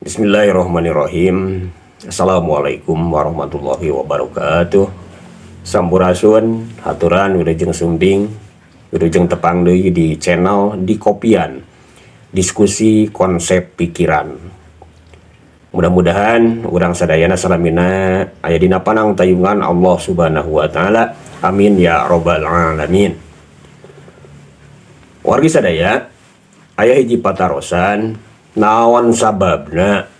Bismillahirrahmanirrahim. Assalamualaikum warahmatullahi wabarakatuh. Sampurasun, haturan wilujeng sumping, wilujeng tepang deui di channel Di Kopian, diskusi konsep pikiran. Mudah-mudahan urang sadayana salamina aya dina panangtayungan Allah Subhanahu wa taala. Amin ya robbal alamin. Wargi sadaya, aya hiji patarosan, naon sababna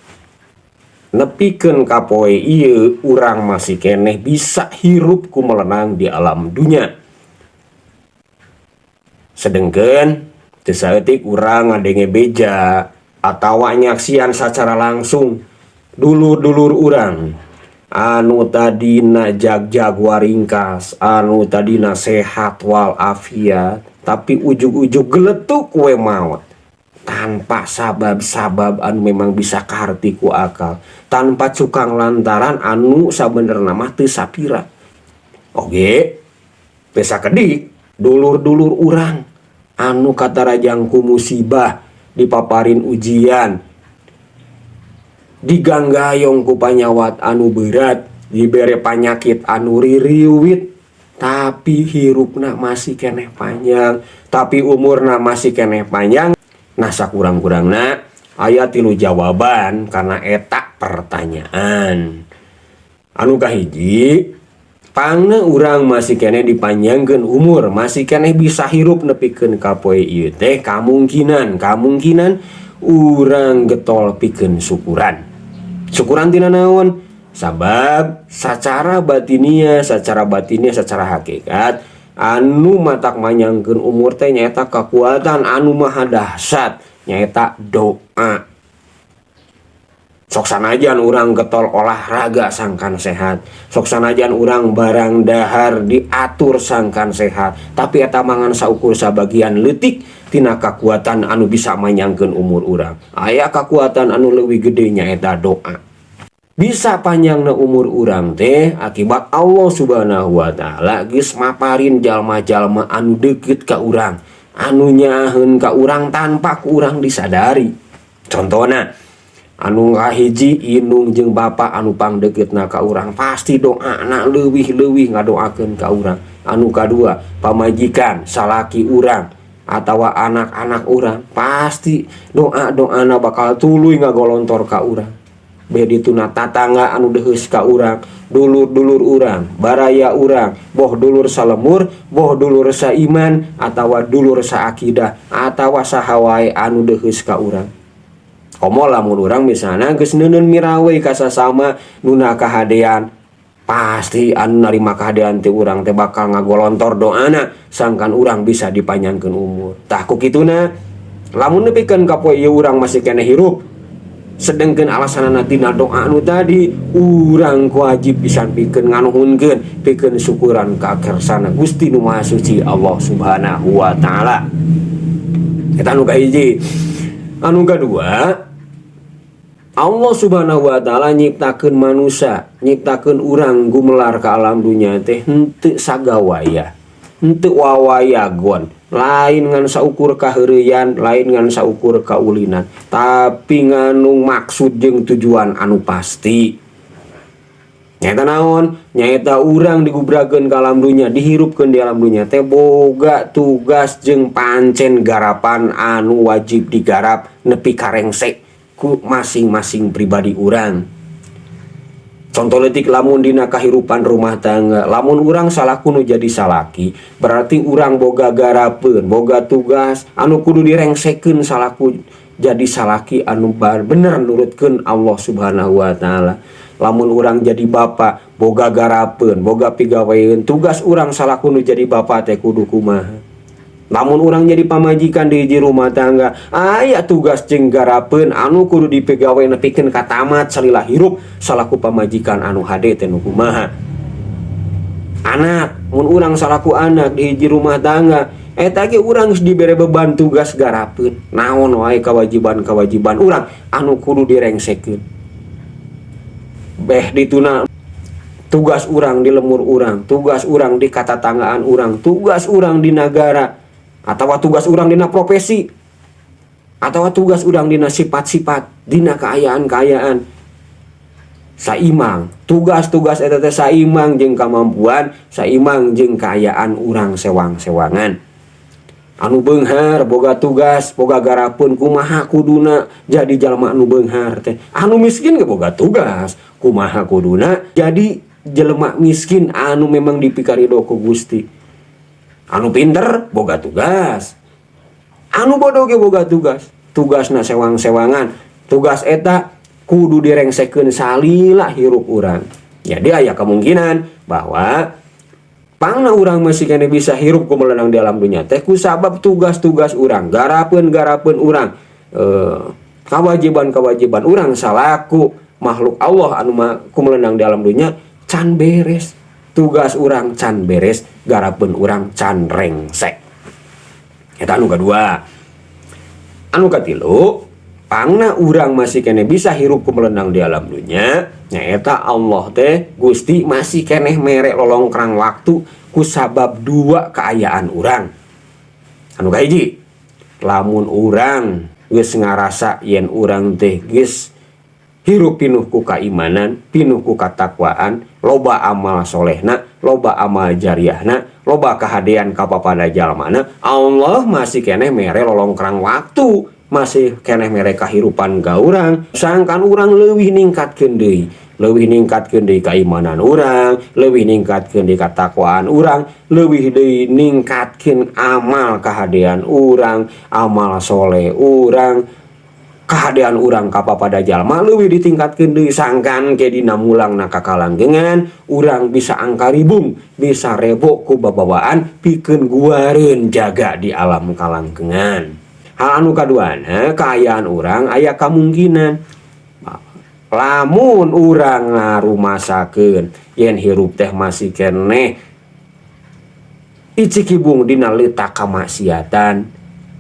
nepikeun ka poe ieu urang masih keneh bisa hirup ku melenang di alam dunya, sedengkeun teu saeutik urang ngadenge beja atawa nyaksian secara langsung dulur-dulur urang anu tadina jagjag waringkas, anu tadina sehat wal afiat, tapi ujug-ujug geletuk we maot tanpa sabab-sabab anu memang bisa kaharti ku akal, tanpa cukang lantaran anu sabenerna mah teu sapira. Oge teu sakedik dulur-dulur urang anu katarajang ku musibah, dipaparin ujian, diganggayong ku panyawat anu berat, dibere panyakit anu ririwit, tapi hirupna masih keneh panjang, tapi umurna masih keneh panjang. Nah, sakurang-kurangna aya tilu jawaban karena eta pertanyaan. Anu kahiji, pangna urang masih keneh dipanjangkeun umur, masih keneh bisa hirup nepikeun ka poe ieu teh kamungkinan kamungkinan urang getol pikeun syukuran. Syukuran tina naon? Sabab sacara batinia, secara batinia, secara hakikat, anu matak manjangkeun umur teh nyaeta kekuatan anu maha dahsyat, nyaeta doa. Sok sanajan urang getol olahraga sangkan sehat, sok sanajan urang barang dahar diatur sangkan sehat, tapi eta mah ngan saukur sabagian leutik tina kakuatan anu bisa manjangkeun umur urang. Aya kakuatan anu leuwih gede, nyaeta doa. Bisa panjangna umur urang teh akibat Allah Subhanahu wa taala geus maparin jalma-jalma anu deukeut ka urang, anu nyaaheun ka urang tanpa ku urang disadari. Contohna, anu kahiji, indung jeung bapa anu pangdeuketna ka urang, pasti doana leuwih-leuwih ngadoakeun ka urang. Anu kadua, pamajikan, salaki urang atawa anak-anak urang, pasti doa-doana bakal tuluy ngagolontor ka urang. Beh dituna tatangga anu deuheus ka urang, dulur-dulur urang, baraya urang, boh dulur salemur, boh dulur saiman atawa dulur saakidah atawa saha wae anu deuheus ka urang. Komo lamun urang misalna geus neuneun mirawei ka sasama nuna kahadean, pasti anu narima kahadean ti urang teh bakal ngagolontor doana sangkan urang bisa dipanjangkeun umur. Tah, ku kituna lamun nepikeun ka poe ieu urang masih keneh hirup, sedengkeun alasanana tina doa anu tadi, urang wajib pisan pikeun nganuhunkeun, pikeun syukuran ka kersana Gusti Nu Maha Suci Allah Subhanahu wa taala. Eta anu kahiji. Anu kadua, Allah Subhanahu wa taala nyiptakeun manusia, nyiptakeun urang gumelar ka alam dunya teh henteu sagawaya, henteu wawayagon, lain ngan saukur kaheureyan, lain ngan saukur kaulinan, tapi nganung maksud jeung tujuan anu pasti. Nyaeta naon? Nyaeta urang digubrakeun ka alam dunya, dihirupkeun di alam dunya teh boga tugas jeung pancen garapan anu wajib digarap nepi ka rengse ku masing-masing pribadi urang. Contoh leutik, lamun dina kahirupan rumah tangga, lamun urang salaku nu jadi salaki, berarti urang boga garapeun, boga tugas anu kudu direngsekeun salaku jadi salaki anu bener nurutkeun Allah Subhanahu wa taala. Lamun urang jadi bapa, boga garapeun, boga pigaweun, tugas urang salaku nu jadi bapa teh kudu kumaha. Lamun urang jadi pamajikan di hiji rumah tangga, aya tugas jeung garapeun anu kudu dipigawe nepikeun ka tamat salila hirup salaku pamajikan anu hade teh nu kumaha. Anak, mun urang salaku anak di hiji rumah tangga, eta ge urang geus dibere beban tugas garapeun, naon wae kewajiban-kewajiban urang anu kudu direngsekeun. Beh dituna tugas urang di lemur urang, tugas urang di katatanggaan urang, tugas urang di nagara, atau tugas urang dina profesi. Atau tugas urang dina sifat-sifat, dina kaayaan-kaayaan saimang. Tugas-tugas eta teh saimang jeung kamampuan, saimang jeung kaayaan urang sewang-sewangan. Anu beunghar boga tugas, boga garapeun kumaha kuduna jadi jalma anu beunghar teh. Anu miskin ge boga tugas, kumaha kuduna jadi jelema miskin anu memang dipikarido ku Gusti. Anu pinter boga tugas, anu bodoh ge boga tugas. Tugasna sewang-sewangan. Tugas eta kudu direngsekeun salila hirup urang. Jadi aya kemungkinan bahwa pangna urang masih keneh bisa hirup kumelenang di alam dunia teh kusabab tugas-tugas urang, garapeun-garapeun urang, kewajiban-kewajiban urang salaku makhluk Allah anu kumelenang di alam dunia can beres. Tugas urang can beres, garapeun urang can rengsek. Eta anu kadua. Anu katilu, pangna urang masih keneh bisa hirup kumelenang di alam dunia nyaeta Allah teh Gusti masih keneh mere lolongkrang waktu kusabab dua kaayaan urang. Anu kahiji, lamun urang geus ngarasa yen urang teh geus hirup pinuh ku kaimanan, pinuh ku katakwaan, loba amal solehna, loba amal jariahna, loba kahadean ka papada jalmana, Allah masih keneh mere lolongkrang waktu, masih keneh mere kahirupan ka urang sangkan urang leuwih ningkatkeun deui, leuwih ningkatkeun deui kaimanan urang, leuwih ningkatkeun deui katakwaan urang, leuwih deui ningkatkeun amal kahadean urang, amal soleh urang, kahadean urang ka papada jalma leuwih ditingkatkeun deui, sangkan ke dina mulangna ka kalanggengan urang bisa angkaribung, bisa rebo ku babawaan pikeun guareun jaga di alam kalanggengan. Hal anu kaduana, kaayaan urang aya kamungkinan lamun urang ngarumasakeun yen hirup teh masih keneh icikibung dina leutak kamaksiatan,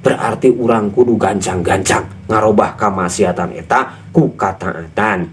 berarti urang kudu gancang-gancang ngarobah kamaksiatan eta ku kataatan.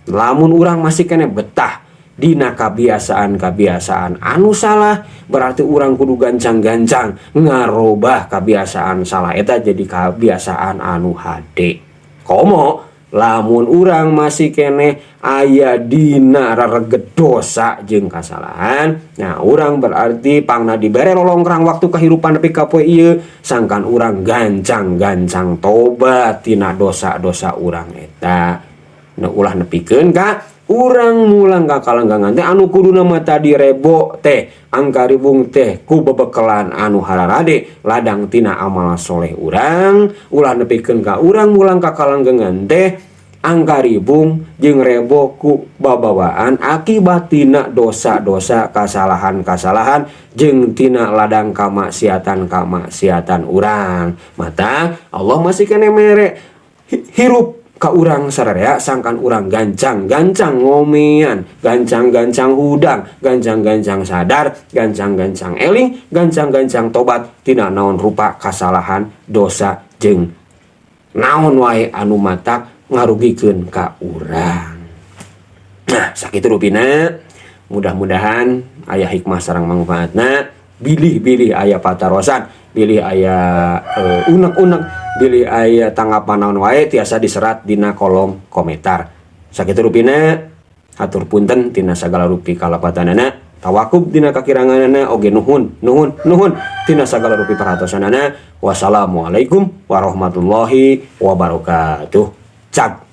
Lamun urang masih keneh betah dina kabiasaan-kabiasaan anu salah, berarti urang kudu gancang-gancang ngarobah kabiasaan salah eta jadi kabiasaan anu hade. Komo lamun urang masih keneh aya dina rereget dosa jeung kasalahan, nah, urang berarti pangna dibere lolongkrang waktu kehidupan nepi ka poe ieu sangkan urang gancang-gancang tobat tina dosa-dosa urang eta. Nah, ulah nepikeun ka urang mulang ka kalanggangan teh anu kuduna mah tadi rebo teh angkaribung teh ku bebekelan anu hararade ladang tina amal soleh urang. Ulah nepikeun ka urang mulang ka kalanggengan teh angkaribung jeung rebo ku babawaan akibat tina dosa-dosa, kasalahan-kasalahan, jeung tina ladang kamaksiatan-kamaksiatan urang. Mata Allah masih keneh mere hirup ka urang sararea sangkan urang gancang-gancang ngomean, gancang-gancang hudang, gancang-gancang sadar, gancang-gancang eling, gancang-gancang tobat tina naon rupa kasalahan, dosa, jeung naon wae anu matak ngarugikeun ka urang. Nah, sakitu rupina, mudah-mudahan aya hikmah sareng manfaatna. Bilih-bilih aya patarosan, bilih aya unek-unek, bilih aya tanggapan naon wae tiasa diserat dina kolom komentar. Sakitu rupina, hatur punten tina sagala rupi kalepatanana, tawakub dina kakiranganana, oge nuhun, nuhun, nuhun tina sagala rupi perhatosanana. Wassalamualaikum warahmatullahi wabarakatuh. Cag.